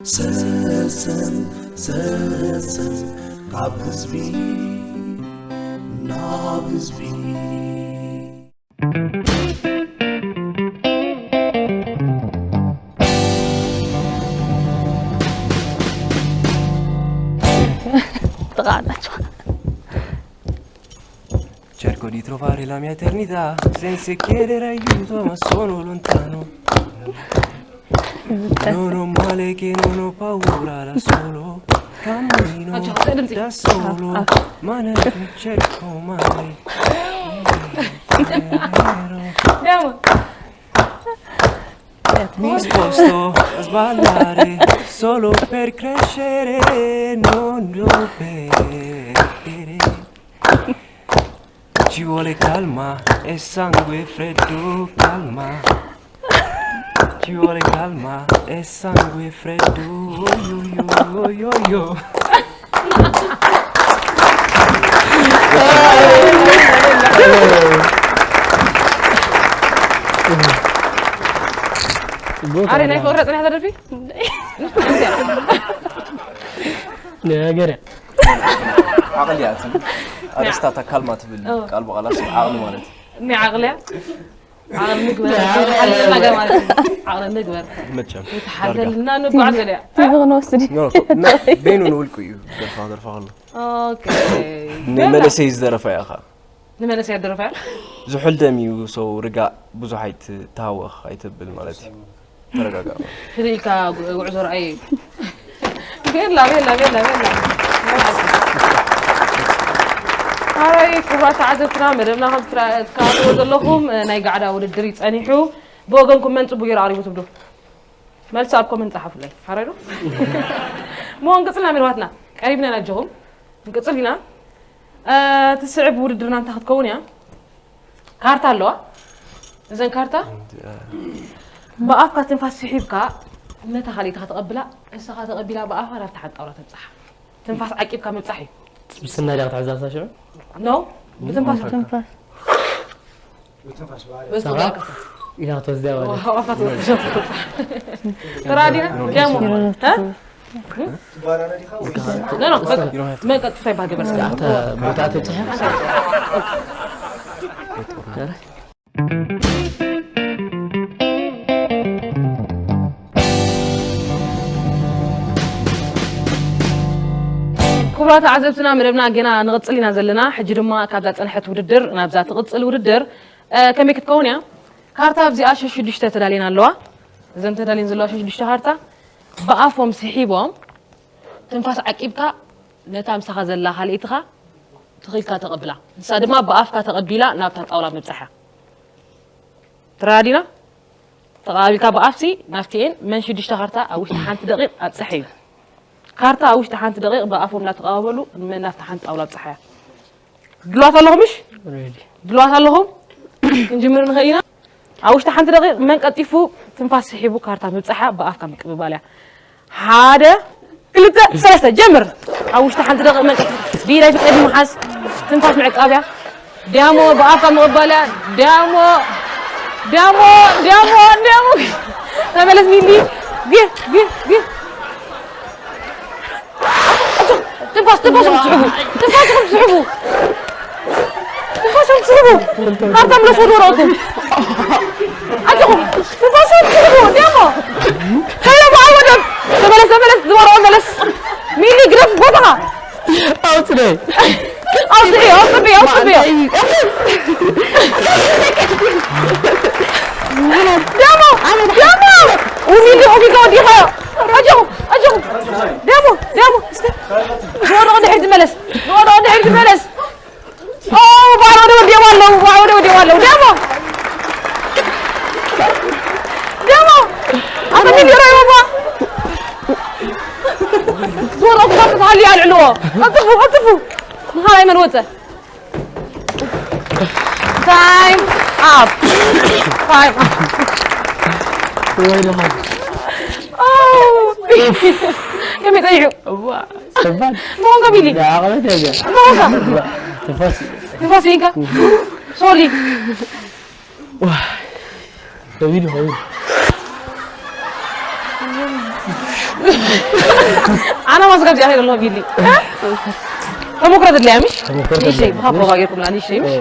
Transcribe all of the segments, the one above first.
ሰሰን ሰሰን ካብ ህዝቢ ናብ ህዝቢ። ጥቓ ናቸው። Cerco di trovare la mia eternità senza chiedere aiuto, ma sono lontano. Non ho male che non ho paura, da solo cammino da solo, ma non cerco mai. Mi sposto a sballare solo per crescere, non lo perdere. Ci vuole calma e sangue freddo, calma. Ci vuole calma e sangue freddo. Oh, yo, yo, yo, yo, yo. ኣረ ናይ ፍቕሪ ጽናሕ ደርፊ ነገር ዓቕሊ እያ ትብል ኣርእስታ እታ ካልማ ትብል ቃል ብቓል ኣስ ዓቕሊ ማለት እዩ ናይ ዓቕሊ እያ ዓቕሊ ንግበር ሓለልና ገ ማለት እዩ ዓቕሊ ንግበር መቸም ሓለልና ንጓዓዝ ገለ ቲቪ ክንወስድ እዩ ኖ ኖ በይኑ ንውልቁ እዩ ደርፋ ደርፋ ከሎ ኦኬ ንመለሰይ ዝደረፋ እያ ኸ ንመለሰ ያደረፋ ዝሑል ደም እዩ ሰው ርጋእ ብዙሕ ኣይትሃወኽ ኣይተብል ማለት እዩ ተረጋጋ ፍልይ ኢልካ ጉ- ጉዕዞ ረኣየ እዩ ቤላ ቤላ ቤላ ቤላ ኣራይ ክቡራት ተዓዘብትና መደብና ከም ትራ- ትከታተልዎ ዘለኹም እ፣ ናይ ጋዕዳ ውድድር እዩ ጸኒሑ ብወገንኩም መን ጽቡቅ ገይሩ ኣቕሪቡ ትብሉ መልሲ ኣብ ኮመንት ጸሓፉለይ ሓራይ ዶ ሞ ንቅጽልና መደባትና ቀሪብና ኢና ኣጆኹም ንቅጽል ኢና እ፣ ትስዕብ ውድድርና እንታይ ክትከውን እያ ካርታ ኣለዋ እዘን ካርታ ብኣፍካ ትንፋስ ስሒብካ ነታ ካልኢትካ ተቐብላ ንስኻ ተቐቢላ ብኣፍካ ናብታ ሓንቲ ጣውላ ተብፅሓ ትንፋስ ዓቂብካ ምብፃሕ እዩ ብስና ዲኻ ትሕዛ ሽዑ ኖ ብትንፋስ ትንፋስ በዚ ትብላ ኢላ ክትወስድያ ማለት ተራዲና ደሞ እ? ኖ ኖ በቃ መቀጥታ ይባል ገበር ኣንተ ቦታ ተብፅሐ ክቡራት ተዓዘብትና መደብና ገና ንቕፅል ኢና ዘለና ሕጂ ድማ ካብዛ ፀንሐት ውድድር ናብዛ ትቕፅል ውድድር እ፣ ከመይ ክትከውን እያ ካርታ ኣብዚኣ ሸሽዱሽተ ተዳልየን ኣለዋ እዘን ተዳልየን ዘለዋ ሸሽዱሽተ ካርታ ብኣፎም ስሒቦም ትንፋስ ዓቂብካ ነታ ምሳኻ ዘላ ካልኢትኻ ትኽኢልካ ተቐብላ ንሳ ድማ ብኣፍካ ተቐቢላ ናብታ ጣውላ ምብፃሕ እያ ተረዳዲና ተቐባቢልካ ብኣፍሲ ናፍቲኤን መን ሽዱሽተ ካርታ ኣብ ውሽጢ ሓንቲ ደቂቕ ኣብፅሐ እዩ ካርታ ኣብ ውሽጢ ሓንቲ ደቂቕ ብኣፎም እናተቐባበሉ ንመን ናብቲ ሓንቲ ጣውላ ኣብፅሓ እያ ድልዋት ኣለኹም ምሽ ድልዋት ኣለኹም ክንጅምር ንኽእል ኢና ኣብ ውሽጢ ሓንቲ ደቂቕ መን ቀልጢፉ ትንፋስ ስሒቡ ካርታ ምብፅሓ ብኣፍካ ምቅብባል እያ ሓደ ክልተ ሰለስተ ጀምር ኣብ ውሽጢ ሓንቲ ደቂቕ መን ቀልጢፉ ብኢድ ኣይፍቀድ ምሓዝ ትንፋስ ምዕቃብ እያ ዲያሞ ብኣፍካ ምቕባል እያ ዲያሞ ዲያሞ ዲያሞ ዲያሞ ተመለስ ሚሊ ግህ ግህ ግህ ትንፋስ ትንፋስኩም ትስሕቡ ትንፋስኩም ትስሕቡ ትንፋስኩም ትስሕቡ ካርታ ምለስ ወደ ወረቕኩም ኣጆኹም ትንፋስኩም ትስሕቡ እንዲያሞ ከይሎ በዓል ወደብ ተመለስ ተመለስ ዝወረቐ መለስ ሚሊ ግደፍ ቦታኻ ኣውፅደይ ኣውፅእዮ ኣውፅብዮ ኣውፅብዮ ደሞ ደሞ ኡሚሊ ኡሚጋ ወዲኻዮ ኣጆኹም ኣጆኹም ደሞ ደሞ እስከ ንወደቐ ድሕር ዝመለስ ንወደቐ ድሕር ዝመለስ ኦ ባዕል ወደ ወዲኦም ኣለዉ ባዕል ወደ ወዲኦም ኣለዉ ደሞ ደሞ ኣኸሚል ይረይቦማ ዝወደቑ ክሳብ ተተሃልዩ ኣልዕልዎ ቀልጥፉ ቀልጥፉ ንኻልኣይ መን ወፀ Time up. Time up. ከመይ ፀኒሑ ከባድ መሆንካ ቢሊ ዓቐበት ያገ መሆንካ ትንፋስ ትንፋስ ኢንካ ሶሪ ከቢድ ኮይኑ ኣና ማስጋብ ዚኣ ይደሎ ቢሊ። ተሞክረ ትድልያ ምሽ? ተሞክረ ትድልያ። ንእሽተይ፣ ብኻብ ሮባ ጌርኩምላ ንእሽተይ ምሽ?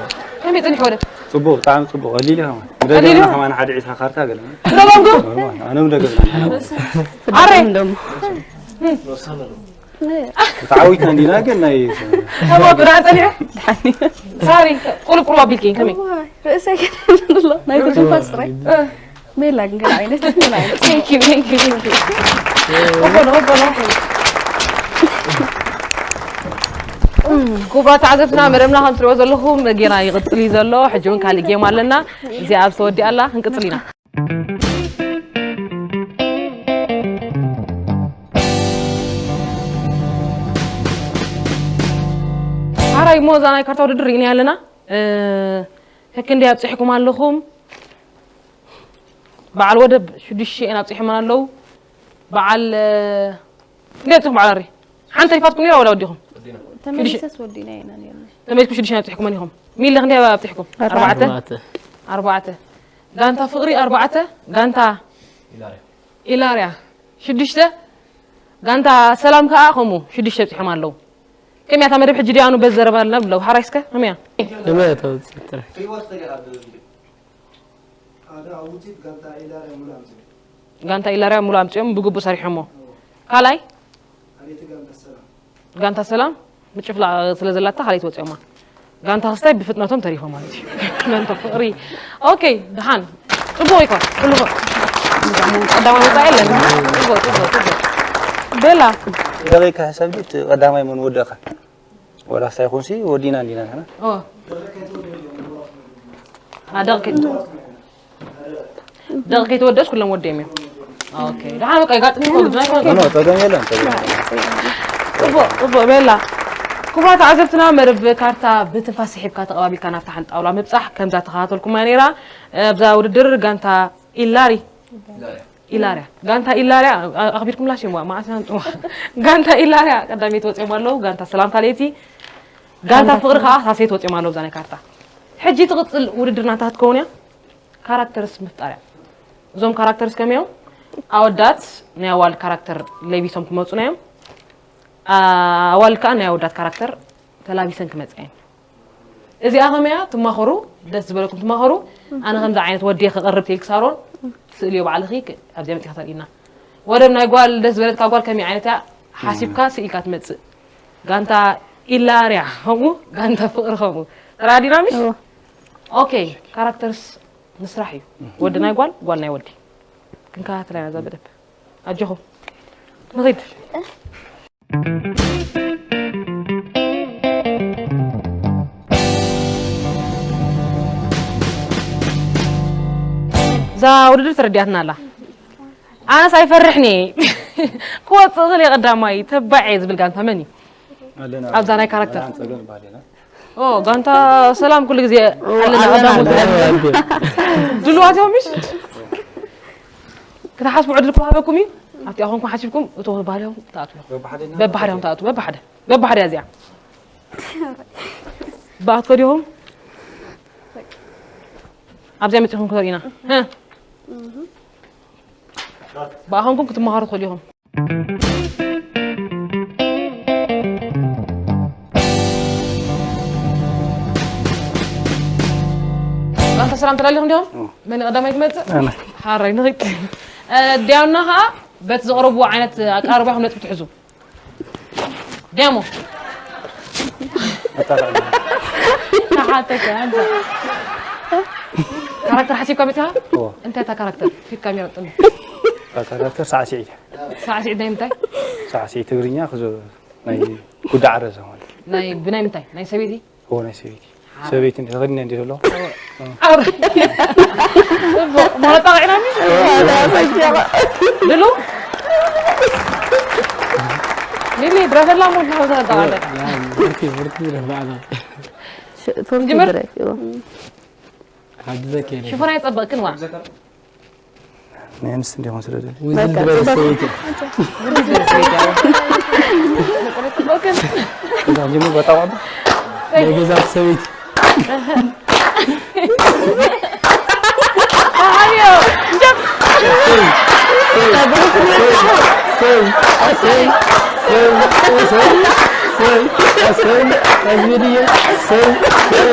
ከመይ ጸኒሑ ወደ? ጽቡቕ፣ ብጣዕሚ ጽቡቕ። ቀሊል እዩ ከማን። ቀሊል እዩ? ደገምና ከማን ሓደ ዒስራ ካርታ ገለ። ደገምኩም? ኖርማል። ኣነ እውን ደገምና። ኣረ። ደሞ። ተዓዊትና እንዲና ግን ናይ ተባብራ ጸኒሑ። ሳሪ፣ ቁልቁል ኣቢልኪ ከመይ? ርእሰይ ከደሎ ናይ ትንፋስ ጥራይ። እ። ሜላ ግን ገለ ዓይነት ሜላ ዓይነት። Thank you, thank you, thank you. ኦቦ፣ ኦቦ፣ ኦቦ። ክቡራት ተዓዘብትና፣ መደብና ከም ትሪእዎ ዘለኹም ጌና ይቕጽል እዩ ዘሎ። ሕጂ እውን ካሊእ ጌም ኣለና። እዚኣ ኣብ ተወዲኣ ኣላ፣ ክንቅጽል ኢና። ሓራይ እሞ እዛ ናይ ካርታ ውድድር ርኢናያ ኣለና። እ፣ ከክንደይ ኣብጺሕኩም ኣለኹም? በዓል ወደብ ሽዱሽተ እየን ኣብጺሖም ኣለዉ። በዓል፣ እ፣ ክንደይ ኣብጺኹም በዓል ኣሪ? ሓንቲ ተሪፋትኩም ነይራ ወላ ወዲኹም? ተመሊሰስ ወዲና ኢና ነርና። ተመሊስኩም ሽዱሽተ ኣብጺሕኩም መን ኢኹም? ሚለ ክንደይ ኣብጺሕኩም? ኣርባዕተ። ኣርባዕተ። ኣርባዕተ። ጋንታ ፍቕሪ ኣርባዕተ፣ ጋንታ ኢላርያ ሽዱሽተ፣ ጋንታ ሰላም ከኣ ከምኡ ሽዱሽተ ኣብጺሖም ኣለዉ። ከመይ እያ እታ መደብ ሕጂ ዲያኑ በዝ ዘረባ ኣለና ብለው። ሓራይ እስከ ከመይ እያ? ከመይ እያ እታ ውጽኢት ጥራይ? ህይወት ተገኣ ብቪድዮ። ሓደ ኣብ ውጽኢት ጋንታ ኢላርያ ሙሉ ኣምጺኦም። ጋንታ ኢላርያ ሙሉ ኣምጺኦም ብግቡእ ሰሪሖሞ። ካልኣይ? ኣቤት ጋንታ ሰላም። ጋንታ ሰላም ምጭፍላቕ ስለ ዘላታ ካልኣይ ትወጽኦማ። ጋንታ ክስታይ ብፍጥነቶም ተሪፎም ማለት እዩ። ጋንታ ፍቕሪ። ኦኬ፣ ደሓን። ጽቡቕ ይኮን። ኩሉ ቀዳማይ ወጻኢ የለን። ጽቡቕ፣ ጽቡቕ፣ ጽቡቕ። ቤላ። ደቂቅ ሕሰብ ድዩ? እቲ ቀዳማይ መን ወደእካ? ወላ ክስታይ ይኹንሲ ወዲና እንዲና ንሕና። ኦ። አ፣ ደቂቅ ደቂ ከይተወደስ ኩሎም ወዲኦም እዮም። ኦኬ። ደሓን በቃ ይጋጥም እኮ ግድን ኣይኮነን። ኖ፣ ጸገም የለን፣ ጸገም የለን። ጽቡቕ፣ ጽቡቕ ቤላ። ክቡራት ተዓዘብትና፣ መርብ ካርታ ብትንፋስ ስሒብካ ተቐባቢልካ ናብታ ሓንቲ ጣውላ ምብጻሕ ከምዛ ተኸታተልኩማ ነይራ። ኣብዛ ውድድር ጋንታ ኢላሪ፣ ኢላርያ። ጋንታ ኢላርያ፣ ኣ-፣ ኣኽቢርኩምላ ሽምዋ፣ መዓስ ኢና ንጥዋ? ጋንታ ኢላርያ ቀዳመይቲ ወጺኦም ኣለዉ። ጋንታ ሰላም ካልኣይቲ። ጋንታ ፍቕሪ ከኣ ሳልሰይቲ ወጺኦም ኣለዉ ኣብዛ ናይ ካርታ። ሕጂ ትቕጽል ውድድርና እንታይ ክትከውን እያ? ካራክተርስ ምፍጣር እያ። እዞም ካራክተርስ ከመይ እዮም? ኣወዳት ናይ ኣዋልድ ካራክተር ለቢሶም ክመጹ እዮም። ኣዋልድ ከኣ ናይ ኣወዳት ካራክተር ተላቢሰን ክመጻ እየን። እዚኣ ከመይ እያ? ትማኸሩ፣ ደስ ዝበለኩም ትማኸሩ። ኣነ ከምዚ ዓይነት ወዲ እየ ከቕርብ ተይልኪ ሳሮን፣ ስእልዮ ባዕልኺ ክ-፣ ኣብዚኣ መጺኻ ተርእይና። ወደብ ናይ ጓል ደስ ዝበለትካ ጓል ከመይ ዓይነት እያ? ሓሲብካ ስኢልካ ትመጽእ። ጋንታ ኢላርያ ከምኡ፣ ጋንታ ፍቕሪ ከምኡ። ተራዲና ምሽ? እዎ። ኦኬ፣ ካራክተርስ ንስራሕ እዩ። ወዲ ናይ ጓል፣ ጓል ናይ ወዲ። ክንከታተላ ኢና እዛ መደብ። ኣጆኹም። ንኺድ። እዛ ውድድር ተረዲኣትና ኣላ። ኣነስ ኣይፈርሕን እየ። ክወጽእ እኽእል እየ ቀዳማይ፣ ተባዕ እየ ዝብል ጋንታ መን እዩ? ኣለና። ኣብዛ ናይ ካራክተር። ኣነ ጸገም በዓል ኢና። ኦ፣ ጋንታ ሰላም ኩሉ ግዜ ኦ፣ ኣለና፣ ኣለና፣ ቀዳሞት። ኣለና። ድሉዋት እዮም፣ ምሽ? ክትሓስቡ ዕድል ክወሃበኩም እዩ። ኣብቲ ኣኾንኩም ሓሲብኩም፣ እቶ በባህርያኹም ትኣትዉ። በባሕደ ኢና በባሕርያኹም ትኣትዉ፣ በባሕደ። በባሕደ እዚኣ። ብኣትኮ ዲኹም? ኣብዚኣ መጺኹም ክተርእዩና። ሀ? ብኣኾንኩም ክትመሃሩ ትኽእሉ ኢኹም። ጋንታ ሰላም ተዳሊኹም ዲኹም? እዎ። መን ቀዳማይ ክመጽእ? ኣነ። ሓራይ ንኺድ። እ፣ ዲያና ኸኣ በቲ ዘቕረብዎ ዓይነት ኣቀራርባ ኢኹም ነጥቢ ትሕዙ። ዲያሞ። ኣታ ኸኣ። ተሓተተ፣ ኣንታ። ካራክተር ሓሲብካ መጺኻ? እዎ። እንታይ እታ ካራክተር? ፊትካ የሚያወጥን። እታ ካራክተር ሳዕስዒት እያ። ሳዕስዒት ናይ ምንታይ? ሳዕስዒት ትግርኛ ክዞ-፣ ናይ ጉዳ ዓረዛ ማለት። ናይ ብናይ ምንታይ? ናይ ሰበይቲ? እዎ፣ ናይ ሰበይቲ። ሓራ። ሰበይቲ እንደ ተኸዲነ እንደ ዘሎ? ኣረ። ጽቡቕ፣ ማለት ጣቕዒና ሚ? ድሉ? ሊሊ፣ ድረፈላ ሞ እናወዛ ጣቕዓለ። ያ፣ ብርኪ፣ ብርኪ ድረፍ ባዕላ። ሽ-፣ ቱርኪ ጅምር? ድረፍ፣ እዎ። ሓግዘኪ እየ። ሽፎን ኣይጸበቕክን ዋ። ናይ ኣንስቲ እንዲኹም ስለ ዝብል። ውዝል በቃ፣ ዝበለ ጽቡቅ። ሰበይቲ። ውዝል ዝበለ ሰበይቲ፣ ኣዎ። ጽቡቅ ግን። እዛ ጅምር በጣም ናይ ገዛ ሰበይቲ። ኣዮ፣ ጀብ። ሰይ፣ ኣሰይ፣ ሰይ፣ ሰይ፣ ሰይ፣ ኣሰይ፣ ኣዝብድየ፣ ሰይ፣ ሰይ፣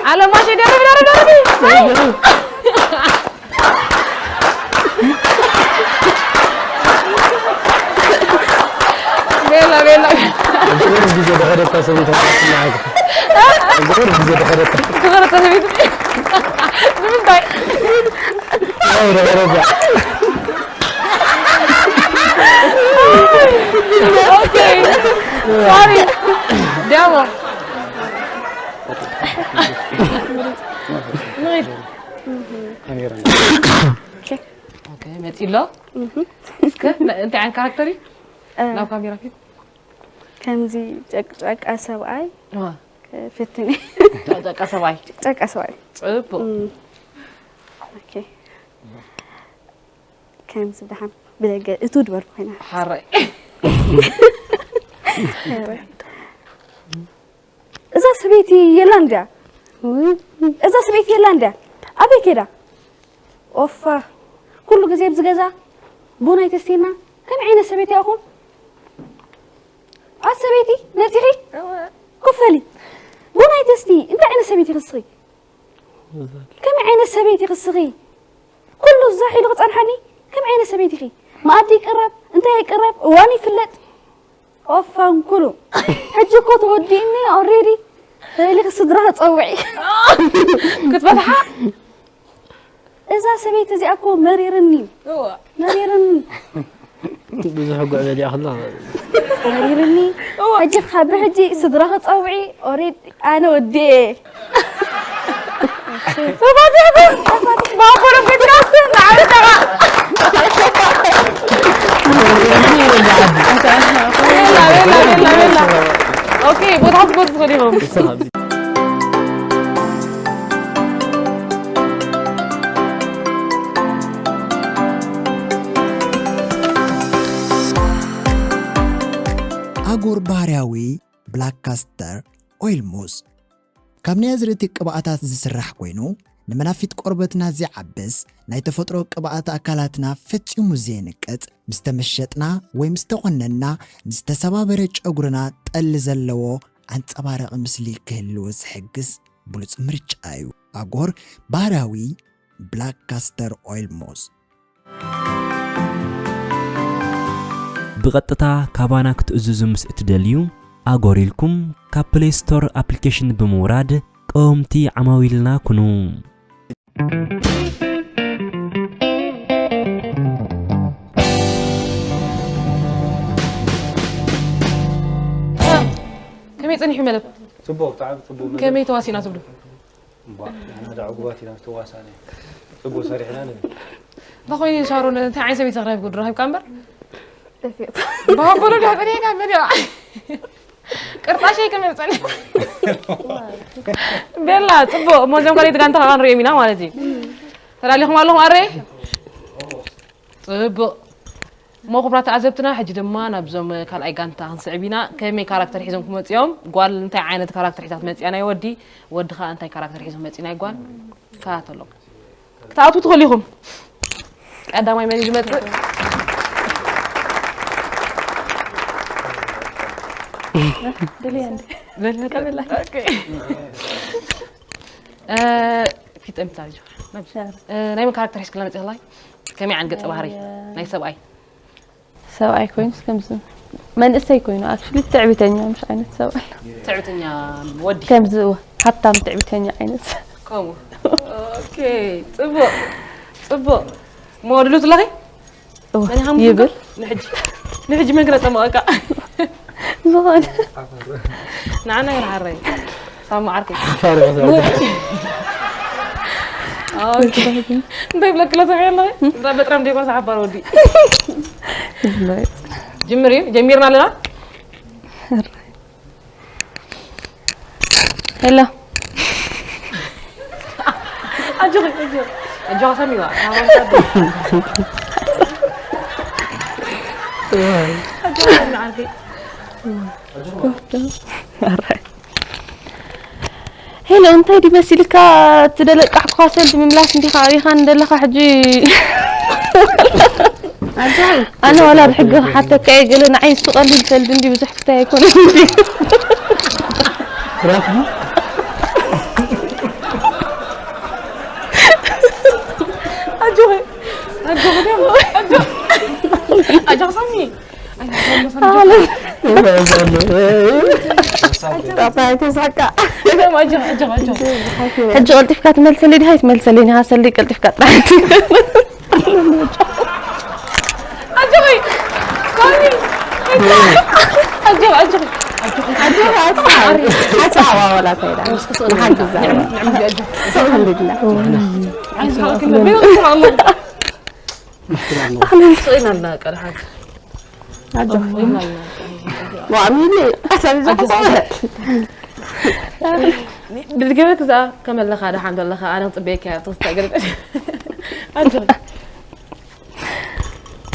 ኣለማሽ ደርቢ፣ ደርቢ፣ ደርቢ። ቤላ፣ ቤላ። ኣብ ዝቕርብ ግዜ ዝኸደታ ሰበይቲ ትመስል። ኣብ ዝቕርብ ግዜ ዝኸደታ። ዝኸደታ ሰበይቲ። ንምንታይ? ኣይ፣ ረጋ፣ ረጋ። ኦኬ። ሶሪ። ዳሞ። ንኺድ። ካሜራ። ኦኬ። ኦኬ፣ መጺ ኣሎ። እስከ፣ ነ-፣ እንታይ ዓይነት ካራክተር እዩ? እ፣ ናብ ካሜራ ፊት። ከምዚ ጨቅጫቃ ሰብኣይ ዋ። ክፍትን። ጨቅጫቃ ሰብኣይ። ጨቅጫቃ ሰብኣይ። ጽቡቕ። እም። ኦኬ። ከምዚ ደሓን ብደገ እቱ ድበልኩ ኮይና። ሓራይ። እዛ ሰበይቲ የላን ድያ? እዛ ሰበይቲ የላን ድያ? ኣበይ ከይዳ? ኦፋ፣ ኩሉ ግዜ ኣብዚ ገዛ ቡን ኣይተስቴና? ከመይ ዓይነት ሰበይቲ ኢኹም? ኣት ሰበይቲ፣ መጺኺ? ኮፍ በሊ። ቡን ኣይተስቲ፣ እንታይ ዓይነት ሰበይቲ ኢኺ እስኺ? ከመይ ዓይነት ሰበይቲ ኢኺ እስኺ? ኩሉ ዛሕ ኢሉ ክጸንሓኒ? ከመይ ዓይነት ሰበይቲ ኢኺ? መኣዲ ይቅረብ፣ እንታይ ይቅረብ፣ እዋን ይፍለጥ። ኦፋ እንኩሉ። ሕጂ እኮ ተወዲእኒ ኦሬዲ። ተሊኺ ስድራ ጸውዒ። ክትፈትሓ? እዛ ሰበይቲ እዚኣ እኮ መሪርኒ። እዋ። መሪርኒ። ብዙሕ ጉዕ በሊዓ ከላ። መሪርኒ። እዋ። ሕጂ ካብ ሕጂ ስድራ ክጸውዒ ኦሬዲ ኣነ ወዲኤ። ተፋቲሕኩም? ተፋቲሕ። ባኮሎ ፖድካስት ንዓመት ደቓ። ቤላ፣ ቤላ፣ ቤላ፣ ቤላ። ኦኬ፣ ቦታ ክትመርጹ ትኽእሉ ኢኹም። ኣጎር ባህርያዊ ብላክ ካስተር ኦይል ሙስ ካብ ናይ ኣዝርእቲ ቅብኣታት ዝስራሕ ኮይኑ፣ ንመናፊት ቆርበትና ዘይዓብስ፣ ናይ ተፈጥሮ ቅብኣት ኣካላትና ፈጺሙ ዘየንቅጽ፣ ምስ ተመሸጥና ወይ ምስ ተቖነንና ንዝተሰባበረ ጨጉርና ጠሊ ዘለዎ ኣንጸባራቒ ምስሊ ክህልዎ ዝሕግዝ ብሉጽ ምርጫ እዩ። ኣጎር ባህርያዊ ብላክ ካስተር ኦይል ሞስ። ብቐጥታ ካባና ክትእዝዙ ምስ እትደልዩ፣ ኣጎር ኢልኩም ካብ ፕሌይ ስቶር ኣፕሊኬሽን ብምውራድ ቀወምቲ ዓማዊልና ኩኑ። ከመይ ጸኒሑ መደብ? ጽቡቕ፣ ብጣዕሚ ጽቡቕ መደብ። ከመይ ተዋሲና ትብሉ? እምቧእ፣ ንሕና ደኣ ዕጉባት ኢና ዝተዋሳእና። ጽቡቕ ሰሪሕና ንብል። እንታይ ኮይኑ ሻሮን፣ እንታይ ዓይነት ሰበይቲ ረኺብካ? ረኺብካ እምበር? ደፊእኩ። ባበሎ ዳኣ ጸኒሕካ መን እያ? ቅርጣሸይ ከመይ ጸኒሑ? ቤላ፣ ጽቡቕ። እሞ እዞም ካልኦት ጋንታ ከኣ ንሪኦም ኢና ማለት እዩ። ተዳሊኹም ኣለኹም ኣረ? ጽቡቕ። እሞ ክቡራት ተዓዘብትና፣ ሕጂ ድማ ናብዞም ካልኣይ ጋንታ ክንስዕብ ኢና። ከመይ ካራክተር ሒዞም ክመጹ እዮም? ጓል እንታይ ዓይነት ካራክተር ሒዛ ትመጽእ እያ ናይ ወዲ? ወዲ ኸኣ እንታይ ካራክተር ሒዙ ክመጽእ እዩ ናይ ጓል? ከታተሎም። ክትኣትዉ ትኽእሉ ኢኹም። ቀዳማይ መን እዩ ዝመጽእ? ደልያ እንዴ? ደልያ እንዴ? ቀበላ። ኦኬ። እ፣ ፊት ጠምታ ልጅ። እ፣ ናይ መን ካራክተር ሒዝክላ መጺእክላይ? ከመይ ዓይነት ገጸ ባህሪ? ናይ፣ እ፣ ናይ ሰብኣይ? ሰብኣይ ኮይኑስ ከምዚ መንእሰይ ኮይኑ፣ ኣክቹሊ ትዕቢተኛ፣ ምሽ ዓይነት ሰብኣይ። ትዕቢተኛ ወዲ። ከምዚ፣ እወ፣ ሃብታም ትዕቢተኛ ዓይነት። ከምኡ። ኦኬ፣ ጽቡቕ፣ ጽቡቕ። እሞ ድሉት ኣለኺ? እወ፣ መን ኢኻ ይብል። ምፍልጦ? ንሕጂ፣ ንሕጂ መን ክነጸምቐካ? ዝኾነ። ንዓና ይርሓረይ። ሳማ ዓርከይ። ሓፋር ይመስል። ኦኬ። እንታይ ብለኪ ሎ ሰሚዐ ኣለኺ? እንዳ በጥራም ደይኮነስ ሓፋር ወዲ። ይብሎ። ጅምር እዩ። ጀሚርና ኣለና። ሄሎ። ኣጆኺ፣ ኣጆኺ። ኣጆኻ ሰሚዋ። ኣጆኻ ሰሚ ዓርከይ። ኣራይ። ሄሎ፣ እንታይ ድዩ መሲልካ? እቲ ደለቃሕኩኻ ሰልዲ ምምላስ እንዲኻ ኣቢኻ ንደለኻ ሕጂ። ኣነ ዋላ ብሕጊ ክሓተካ እየ፣ ገለ ንዓይ እሱ ቀሊል ሰልዲ እንዲ ብዙሕ ክታይ ኣይኮነን እንዲ። ኣጆኺ፣ ኣጆኺ፣ ኣጆኺ፣ ኣጆኺ ሳሚ። ሕጂ ቀልጢፍካ ትመልሰለይ ዲኻ? ኣይትመልሰለይ ኢኻ፣ ሰለይ ቀልጢፍካ ጥራሕ። ኣጆኺ፣ ሳሚ። ኣጆኺ፣ ኣጆኺ። ኣጆኺ፣ ኣጆኺ። ሓሳዋ ወላ ከይዳ። ንሓግዛ። ኣልሓምዱሊላህ። ስቕ ኢልና ኣለና፣ ቃል ሓቂ። ኣጆኺ። ስቕ ኢልና ኣለና። ዋሚኒ፣ ኣሳብ ኣጆኺ። ዝሓሳወት። ብድገመ ክዛ ከመለኻ ደሓን ዘለኻ፣ ኣነ ክጽበየካ እያ፣ ተወስታ ገለ። ኣጆኺ።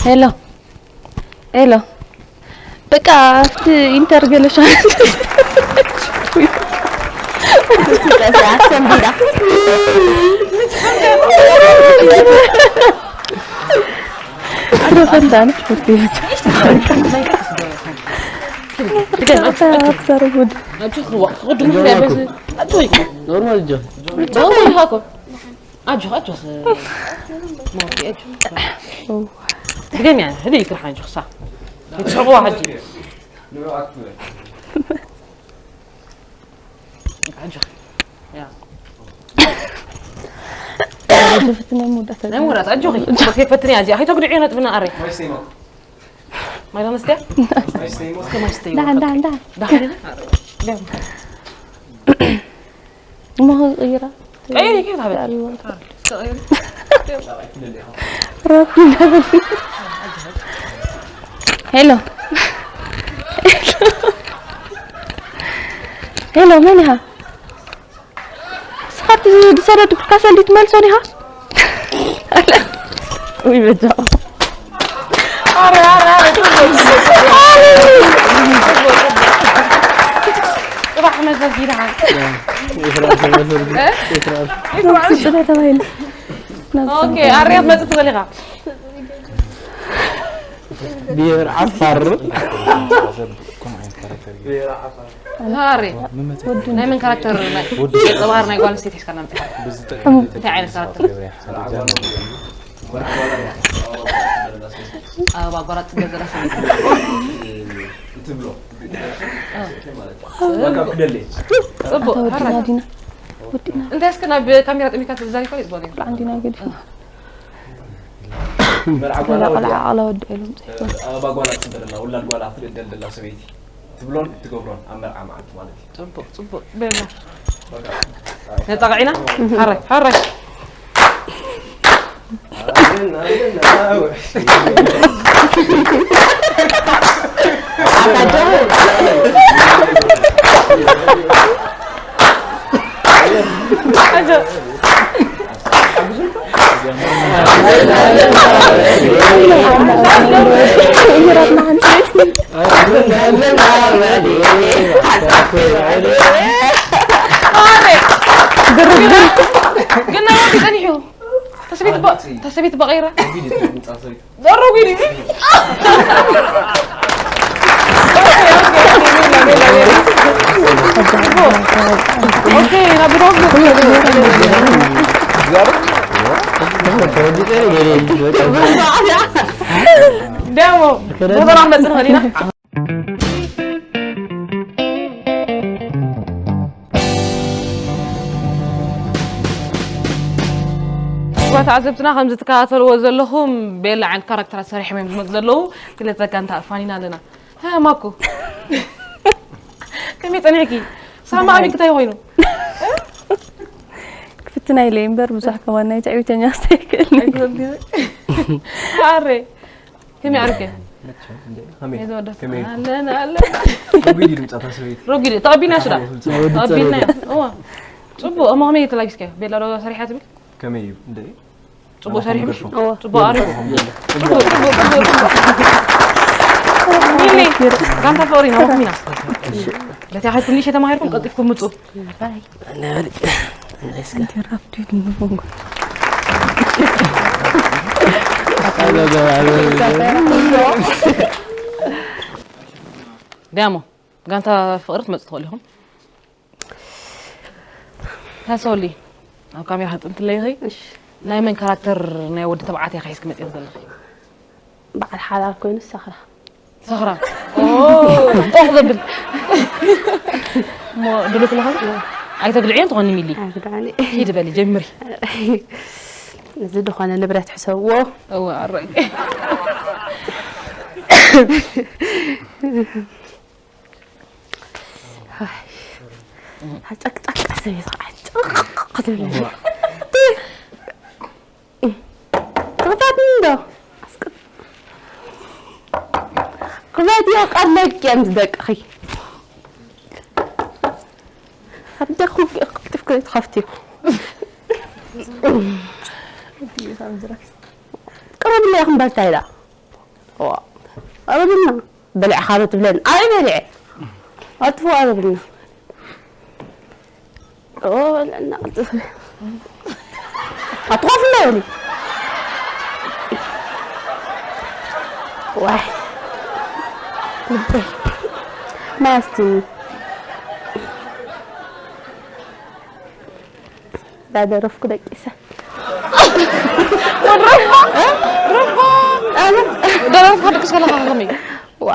ሄሎ። ሄሎ። በቃ፣ እቲ ኢንተር ገለ ሻ-፣ ኣረ ፈንታን፣ እስቲ። ኖርማል ጆ። ጆ፣ ጆ፣ ጆ። ኣጆኽ፣ ኣጆኽ። ማውቂ፣ ኣጆኽ። ድገምያ፣ ህድይ ኢልካ ሓንጆኽ፣ ሳ። ይትስዕብዋ ሕጂ። ኣጆኽ። ያ። ሽፍቲ ናይ መወዳእታ ናይ መወዳእታ፣ ኣጆኺ። በስ ከይፈትንያ እዚኣ። ከይተጉድዕዮ ነጥብና ኣረ። ማይ ዶ መስትያ? እስከ ማይ ስተይ። ዳን፣ ዳን፣ ዳን። ዳን። እሞ ክቕይራ? ቀይሪ፣ ከይት ሃበል። ቀይሪ፣ ወልካ። እስከ ቀይሪ። ረቢ ነብል። ሄሎ። ሄሎ፣ መን ኢኻ? ንስኻ እቲ ዝሰደድኩልካ ሰልዲ ትመልሶ ዲኻ? ውይ በጃ። ኣረ፣ ኣረ፣ ኣረ፣ ጽቡቅ፣ ጽቡቅ፣ ጽቡቅ። ጽባሕ መዘዝ ይልሃል። እ? ጽዳት ተባሂሉ። ኦኬ፣ ኣርያት መጽእ ትበል ኢኻ። ብሄር ዓፋር። ሃሪ። ናይ መን ካራክተር ናይ ገጸ ባህሪ ናይ ጓል ኣንስተይቲ ሒዝካ እናምጺኻ? እንታይ ዓይነት ካራክተር? ኣበባ ኣቋራጭ ገዛ ራስ። ጽቡቅ፣ ኣታ ወድና ሃራይ። ዲና። ወድና። እንታይ እስከ ናብ ካሜራ ጠሚካ ትዛሪፋ ይጽበል እዩ። ቁልዓ እንዲና ገዲፍና። መርዓ ጓላ ወዲኣ። ቆልዓ ዓቕላ ወዲኣ ኢሎም ጽሒፎም። ኣበባ ጓላ ትጽበል ኣላ፣ ውላድ ጓላ ትደልደል ኣላ ሰበይቲ። ትብሎን ትገብሮን ኣብ መርዓ መዓልቲ ማለት እዩ። ጽቡቅ፣ ጽቡቅ። በላ። ነጣቕዒና? ሓራይ፣ ሓራይ። ግን ናይ ወዲ ጸኒሑ። ተስቢት በ-፣ ተስቢት በቐይራ። ዶሮ ጒዲ። ኦኬ፣ ናብ ዶሮ ጒዲ። ደሞ፣ ዶሮ መጽእ ንኽእል ኢና። ክቡራት ተዓዘብትና፣ ከምዚ ትከታተልዎ ዘለኹም፣ ቤላ ዓይነት ካራክተራት ሰሪሖም እዮም ዝመፁ ዘለዉ። ክልተ ጋንታ ኣፋኒና ኣለና። ሀ፣ ማኮ። ከመይ ጸኒሕኪ? ሳማ ኣበይ ክታይ ኮይኑ? ክፍትና ኢለ እምበር ብዙሕ ከማን ናይ ትዕቢተኛ ክስተ ይክእል። ኣይኮነን። ኣረ። ከመይ ዓርኪ? መቸም እንዴ? ከመይ? ከመይ? ኣለን፣ ኣለን። ረጒድ እዩ ድምጻ እታ ሰበይቲ። ረጒድ እዩ። ተቐቢልና ሽዳ። ናይ ወዲ ተቐቢልና። ጸሎት። እዋ። ጽቡቕ። እሞ ከመይ ተላጊስካዮ? ቤላ ዶ ሰሪሓ ትብል? ከመይ እዩ እንዴ? ጽቡቕ ሰሪሑ። እዋ። ጽቡቕ ኣሪፉ። ጽቡቕ፣ ጽቡቕ፣ ጽቡቕ፣ ጽቡቕ። ሚሊ፣ ጋንታ ፍቕሪ ኢና፣ ወኽም ኢና። በቲ ኣኻትኩም ንእሽተይ ተማሂርኩም ቀልጢፍኩም ምጹ። ዲያሞ፣ ጋንታ ፍቕሪ ትመጹ ትኽእሉ ኢኹም። ሃሶሊ፣ ኣብ ካሜራ ክትጥምትለይ ኢኺ። እሺ። ናይ መን ካራክተር ናይ ወዲ ተባዕታይ ኢኺ ሒዝኪ መጺእኺ ዘለኺ? በዓል ሓላል ኮይኑ ሰኽራ። ሰኽራ። ኦ፣ ጦኽ ዘብል። እሞ ድሉት ኣለኻ? ኣይተግድዕዮ ትኾኒ ሚሊ። ኣይግድዓኒ። ሂድ በሊ፣ ጀምሪ። እዚ ዝኾነ ንብረት ሕሰብዎ። እወ፣ ኣረግ። ጨቅጨቅ ሰበይቲ ጨቅ ክትብል። ትኽፋትኒ እንዶ። ክፈትዮ ቀርነኪ እዮም ዝደቅኺ። ኣብ ደኹ ቅልጥፍ ክልጥፍ ከፍትዮ። ቅረብለይ ክንበልታ ኢላ። ዋ፣ ቅረብልና። በሊዕኻ ዶ ትብለኒ? ኣይ በሊዐ። ኣጥፍኦ ዶ ብልና? ኦ፣ በልዕና ቅልጥፍ። ኣትኾፍና በሊ። ዋይ። ልበይ። ማይ ኣስትኒ። ዳደረፍኩ ደቂሰ። ደረፍካ ደቂስ ከለኻ ከመይ? ዋ።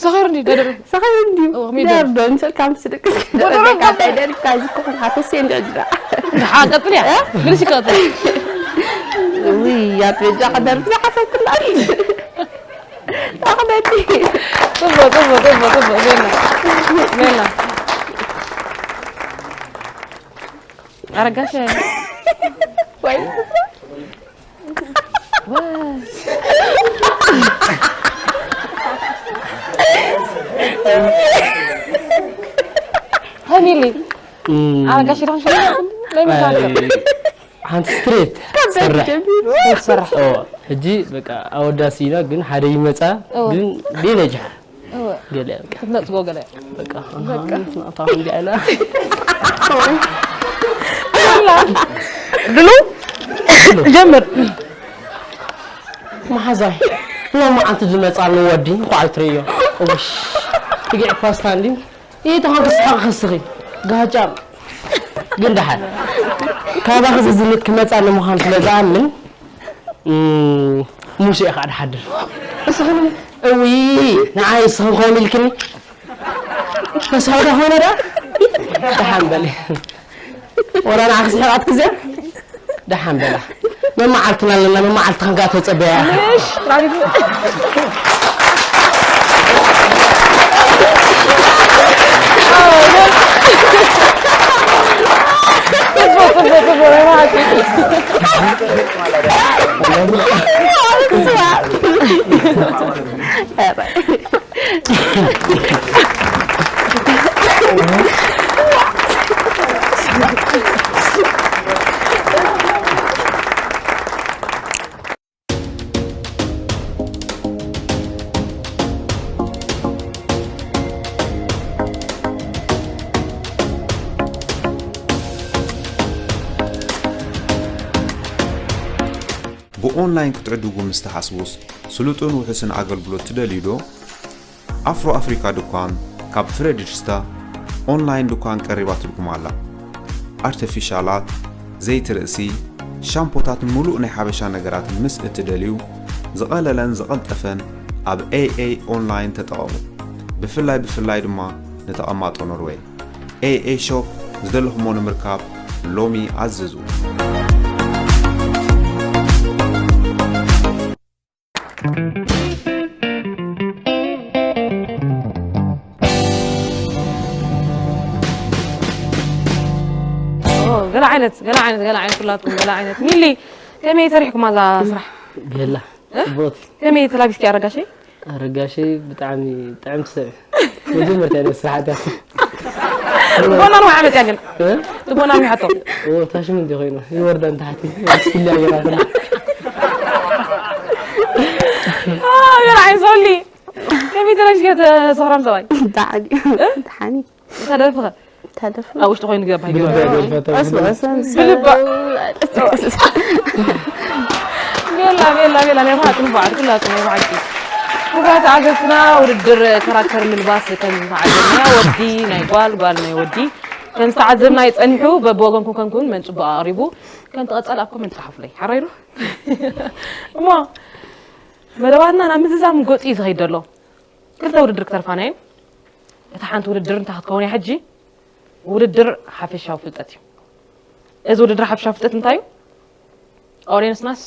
ሰኺሩ እንዲ ደደረፍ። ሰኺሩ እንዲ። ኦ፣ ከመይ ደረፍ? ደርዶ፣ ንስልካ ምስ ደቂስ ወደረፍ ደረፍ ካታይ ደርፍካ እዚ እኮ ሓተሴ እንዲ ዕድራ። ደሓ፣ ቀጥል እያ። እ? ምንስ ይቀጥል? ውይ፣ ያ ትበጃ ቀደርፍ ዝሓሰብኩላ። ኣኽበቲ። ጽቡቕ፣ ጽቡቕ፣ ጽቡቕ፣ ጽቡቕ። ሜላ። ሜላ። ኣረጋሽ። ወይ። ወይ። ሃኒሊ። እም። ኣረጋሽ ይኾን ሽማግለ? ናይ መሳርሒ። ኣይ፣ ሓንቲ ስትሬት ካብ ሰርሕ። ጀሚሩ። ስትሬት ሰርሕ። ኦ፣ ሕጂ በቃ ኣወዳሲ ኢና፣ ግን ሓደ ይመጻ፣ እወ። ግን ሌላ ይጅሓ። እወ። ገለ በቃ። ክትነጽጎ ገለ። በቃ፣ በቃ። ኣሃ፣ ናታ እንዲ ኣላ። ድሉ? ጀምር። መሓዛይ፣ ሎሚ መዓልቲ ዝመጻሉ ወዲ እንኳዕ ኣይትርእዮ። እውሽ፣ ትግዒ ፓስታ እንዲ? ይህ ተኸብስ ሓቂ ከስኺ። ጋጫም። ግን ደሓን። ካባኺ ዝዝንት ክመጻኒ ምዃኑ ስለ ዝኣምን፣ እም፣ ሙሴ ኢኻ ድሓድር። እስኺ እውይ፣ ንዓይ እስኺ ኮን ኢልክኒ። ተስፋ ዶ ኾነ ዳ? ደሓን በሊ። ወላ ንዓኺ ስሒቓትኪ እዚኣ? ደሓን በላ። መመዓልትና ኣለና፣ መመዓልትኽን ከኣ ተጸበያ ኢኺ። ምሽ፣ ራዲዮ። ጽቡቕ፣ ጽቡቕ፣ ጽቡቕ፣ ናይ መዓልቲ። ብኦንላይን ክትዕድጉ ምስ ትሓስቡስ፣ ስሉጥን ውሑስን ኣገልግሎት ትደልዩ ዶ? ኣፍሮ ኣፍሪካ ድኳን ካብ ፍሬድሪሽስታ ኦንላይን ድኳን ቀሪባትልኩም ኣላ። ኣርተፊሻላት፣ ዘይቲ ርእሲ፣ ሻምፖታትን ምሉእ ናይ ሓበሻ ነገራትን ምስ እትደልዩ፣ ዝቐለለን ዝቐልጠፈን ኣብ ኤ ኤ ኦንላይን ተጠቐሙ። ብፍላይ ብፍላይ ድማ ንተቐማጦ ኖርዌይ። ኤ ኤ ሾፕ ዝደለኹሞ ንምርካብ ሎሚ ኣዝዙ። ኦ፣ ገለ ዓይነት፣ ገለ ዓይነት፣ ገለ ዓይነት ኩላትኩም፣ ገለ ዓይነት። ሚሊ፣ ከመይ ተሪሕኩማ እዛ ስራሕ? ገላ፣ እ? ጽቡቕቲ። ከመይ ተላቢስኪ ኣረጋሸይ? ኣረጋሸይ ብጣዕሚ ጥዕምቲ ሰብ እዩ። መጀመርታ እያ ስራሕ ኣትያ። ልቦና ንውሓ መፅያ ግን። እ? ልቦና ንውሓቶ። ኦ፣ ታሽሙ እንዲ ኮይኑ። ይወርዳ ንታሕቲ። ስኪላ ገይራ ከላ። ኦ፣ ገለ ዓይነት ሶሊ። ከመይ ተረሽ ከተሰኽራም ሰብኣይ? ዳዓግ ዳሓኒ ተደርፍኸ? ተደፍ ኣብ ውሽጢ ኮይኑ ገባ ይገባ። ቀስ በቀስ ብልባ። ቤላ ቤላ ቤላ ናይ ባዕዲ ንባዕዲ ኩላቱ ናይ ባዕዲ። ክቡራት ተዓዘብትና ውድድር ካራክተር ምልባስ ከም ዝተዓዘብና ወዲ ናይ ጓል ጓል ናይ ወዲ ከም ዝተዓዘብና ይጸኒሑ በብወገንኩም ከንኩን መን ጽቡቕ ኣቕሪቡ ከም ትቐጸል ኣብ ኮመንት ጸሓፉለይ ሓራይሩ እሞ መደባትና ናብ ምዝዛም ገጹ እዩ ዝኸይድ ዘሎ። ክልተ ውድድር ክተርፋና እየን። እታ ሓንቲ ውድድር እንታይ ክትከውን እያ ሕጂ? ውድድር ሓፈሻዊ ፍልጠት እዩ። እዚ ውድድር ሓፈሻዊ ፍልጠት እንታይ እዩ? ኦድየንስናስ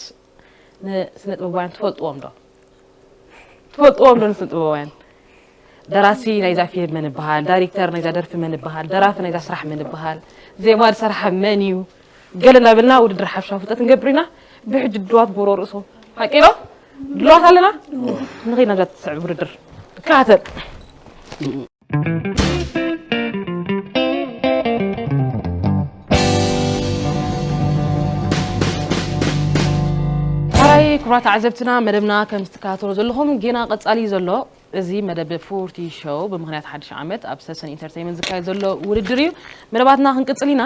ንስነ ጥበባውያን ትፈልጥዎም ዶ? ትፈልጥዎም ዶ ንስነ ጥበባውያን? ደራሲ ናይዛ ፊልም መን ይበሃል? ዳይሬክተር ናይዛ ደርፊ መን ይበሃል? ደራፊ ናይዛ ስራሕ መን ይበሃል? ዜማ ዝሰርሐ መን እዩ? ገለ እናበልና ውድድር ሓፈሻዊ ፍልጠት ንገብር ኢና። ብሕጂ ድልዋት ግበሩ ርእሶም። ሓቂ ዶ? ድልዋት ኣለና? ንኸይድ ናብዛ ትስዕብ ውድድር። ከታተል። ሓራይ ክቡራት ተዓዘብትና መደብና ከም ዝትከታተሉ ዘለኹም ጌና ቀጻሊ ዘሎ እዚ መደብ ፎርቲ ሾው ብምኽንያት ሓድሽ ዓመት ኣብ ሰሰን ኢንተርቴይመንት ዝካየድ ዘሎ ውድድር እዩ። መደባትና ክንቅጽል ኢና።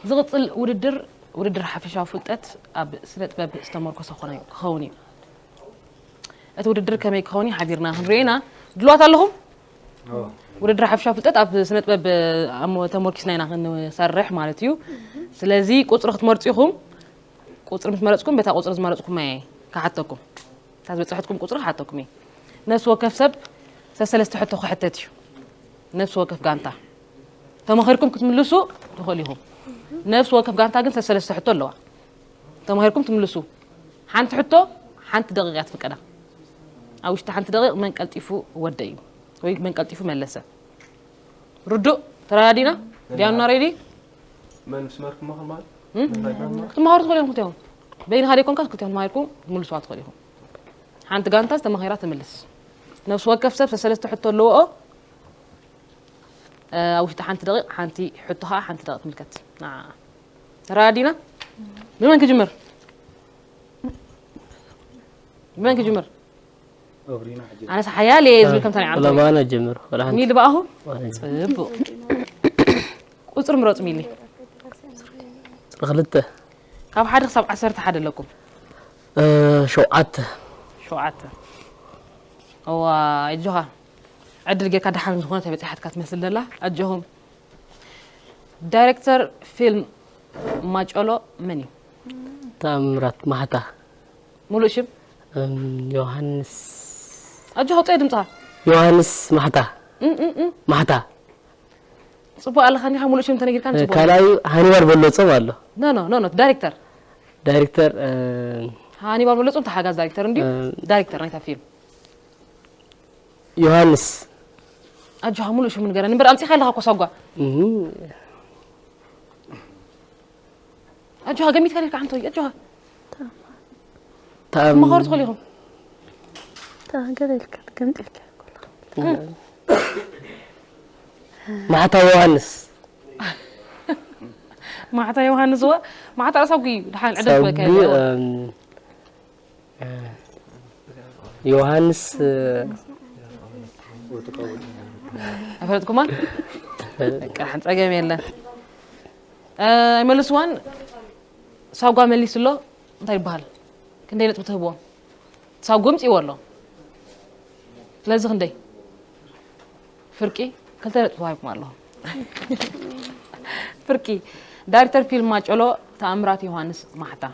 ዝቕጽል ውድድር ውድድር ሓፈሻዊ ፍልጠት ኣብ ስነ ጥበብ ዝተመርኮሰ ኮነ- ክኸውን እዩ። እቲ ውድድር ከመይ ክኸውን እዩ ሓቢርና ክንሪኦ ኢና። ድልዋት ኣለኹም? ውድድር ሓፈሻዊ ፍልጠት ኣብ ስነ ጥበብ ኣሞ ተመርኪስና ኢና ክንሰርሕ ማለት እዩ። ስለዚ ቁጽሪ ክትመርጹ ኢኹም። ቁጽሪ ምስ መረጽኩም በታ ቁጽሪ ዝመረጽኩማ እየ ክሓተኩም። እታ ዝበጽሐትኩም ቁጽሪ ክሓተኩም እየ። ነፍሲ ወከፍ ሰብ ሰሰለስተ ሕቶ ክሕተት እዩ። ነፍሲ ወከፍ ጋንታ ተመኺርኩም ክትምልሱ ትኽእሉ ኢኹም። ነፍሲ ወከፍ ጋንታ ግን ሰሰለስተ ሕቶ ኣለዋ። ተመኺርኩም ትምልሱ። ሓንቲ ሕቶ ሓንቲ ደቂቕ እያ ትፍቀዳ። ኣብ ውሽጢ ሓንቲ ደቂቕ መን ቀልጢፉ ወደ እዩ ወይ መን ቀልጢፉ መለሰ። ርዱእ ተረዳዲና ዲያና ሬዲ መን ምስ መርክሞ ማለት ክትመሃሩ ትኽእሉ ኢኹም ክልቲኦም በይንኻ ደይኮንካ ክልቲኦም ተማሂርኩም ትምልስዋ ትኽእሉ ኢኹም ሓንቲ ጋንታ ዝተማሂራ ትምልስ ነፍሲ ወከፍ ሰብ ሰለስተ ሕቶ ኣለዎ ኣብ ውሽጢ ሓንቲ ደቂቕ ሓንቲ ሕቶ ከዓ ሓንቲ ደቂቕ ትምልከት ንዓ ተረዳዲና ብመን ክጅምር ብመን ክጅምር ኣነስ ሓያል እየ ዝብል ከምታ ናይ ዓንተወይ ለባና ጀምር ወላ ሓንቲ ሚሊ ብኣኹም ጽቡቕ ቁፅሪ ምረፁ ሚሊ ክልተ ካብ ሓደ ክሳብ ዓሰርተ ሓደ ኣለኩም እ፣ ሸውዓተ ሸውዓተ እዋ ኣጆኻ ዕድል ጌርካ ደሓን ዝኾነ ተበፂሓትካ ትመስል ዘላ ኣጆኹም ዳይሬክተር ፊልም ማጨሎ መን እዩ ታምራት ማሕታ ሙሉእ ሽም እም፣ ዮሃንስ ኣጆኻ ውፅኦ ድምፅኻ ዮሃንስ ማሕታ እም፣ እም፣ እም። ማሕታ ፅቡቅ ኣለካ ኒካ ሙሉእ ሽም ተነጊርካ ንፅቡቅ ካልኣዩ ሃኒባል በለፆም ኣሎ ኖ ኖ ኖ ኖ ዳይሬክተር ዳይሬክተር እ፣ ሃኒባል በለፆም ተሓጋዝ ዳይሬክተር እንድዩ እ፣ ዳይሬክተር ናይታ ፊልም ዮሃንስ ኣጆኻ ሙሉእ ሽሙ ንገረኒ እምበር ኣምፂኻ ኣለካ እኮ ሳጓ እም፣ ኣጆኻ ገሚትካ ኔርካ ሓንቶይ ኣጆኻ ታም መኸሩ ትኽእሉ ኢኹም ተገለ ኢልካ ገምጢልካ ማሕታ ዮሃንስ ማሕታ ዮሃንስ እወ ማሕታ ርሳጉ እዩ ድሓን ዕደል ሳጉ ክበካ ይኽእል። እም፣ እ፣ ዮሃንስ እ፣ ኣይፈለጥኩማን ቅርሓን ፀገም የለን እ፣ ኣይመልስዋን ሳጓ መሊሱ ኣሎ እንታይ ይበሃል ክንደይ ነጥቢ ትህብዎም ሳጉ ምፅእዎ ኣሎ ስለዚ ክንደይ ፍርቂ ክልተ ነጥቢ ተዋሂብኩም ኣለኹም ፍርቂ ዳይሬክተር ፊልም ማጨሎ ተኣምራት ዮሃንስ ማሕታ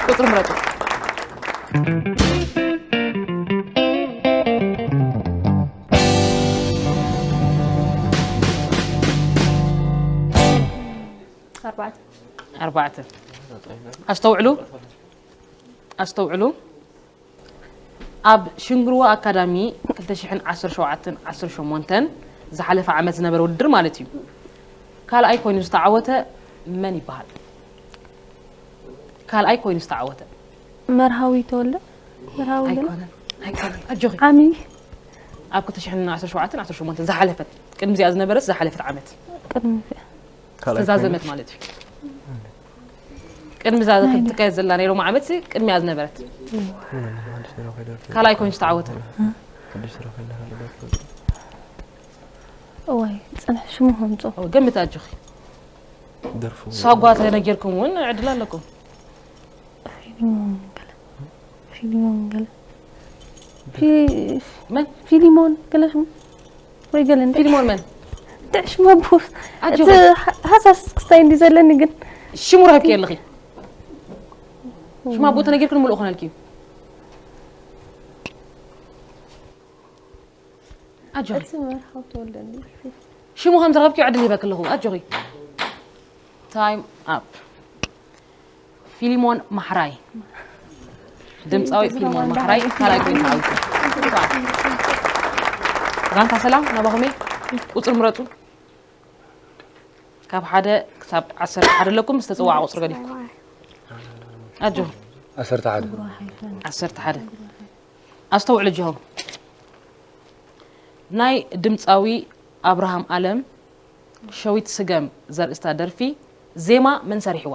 ቁፅሪ ምረጡ ኣርባዕተ ኣርባዕተ ኣስተውዕሉ ኣስተውዕሉ ኣብ ሽንግርዋ ኣካዳሚ ክልተ ሽሕን ዓሰርተ ሸውዓተን ዓሰርተ ሸሞንተን ዝሓለፈ ዓመት ዝነበረ ውድድር ማለት እዩ ካልኣይ ኮይኑ ዝተዓወተ መን ይበሃል ካልኣይ ኮይኑ ዝተዓወተ መርሃዊ ተወልደ መርሃዊ ገለ ኣይኮነን ኣይኮነን ኣጆኺ ዓሚ ኣብ ክልተ ሽሕን ዓሰርተ ሸውዓተን ዓሰርተ ሸሞንተን ዝሓለፈት ቅድሚ እዚኣ ዝነበረት ዝሓለፈት ዓመት ቅድሚ ዝተዛዘመት ማለት እዩ ቅድሚ እዛ ክትካየድ ዘላ ናይ ሎሚ ዓመት ቅድሚያ ዝነበረት ካልኣይ ኮይኑ ዝተዓወተ። እዋይ ፅንሕ ሽሙ ከምፆ ገምት ኣጆኺ። ደርፉ ሳጓ ተነጊርኩም እውን ዕድል ኣለኩም። ፊሊሞን ገለ ፊሊሞን ገለ ፊ- መን? ፊሊሞን ገለ ሽሙ ወይ ገለ እንደ ፊሊሞን መን? ድዕ ሽሙ ኣቦስ እቲ ኣጆኺ። ሃሳስ ክስታይ እንዲ ዘለኒ ግን ሽሙ ረኪብኪ ኣለኺ። ሽማ ኣቦ ተነጊርክን ምሉእ ኮነልኪ እዩ። ኣጆኺ። እቲ መርሃው ተወልደኒ ሽሙ ከም ዝረኸብኪ ዕድል ሂበኪ ኣለኹ። ኣጆኺ። ታይም ኣፕ። ፊሊሞን ማሕራይ። ድምፃዊ ፊሊሞን ማሕራይ ካልኣይ ኮይኑ ተዓዊቱ። ጋንታ ሰላም ናባኹም እየ። ቁፅሪ ምረፁ። ካብ ሓደ ክሳብ ዓሰርተ ሓደ ኣለኩም። ዝተፅዋዓ ቁፅሪ ገዲፍኩ። ኣጆ ዓሰርተ ሓደ ዓሰርተ ሓደ ኣስተውዕሉ ጅሆ ናይ ድምፃዊ ኣብርሃም ኣለም ሸዊት ስገም ዘርእስታ ደርፊ ዜማ መን ሰሪሕዋ?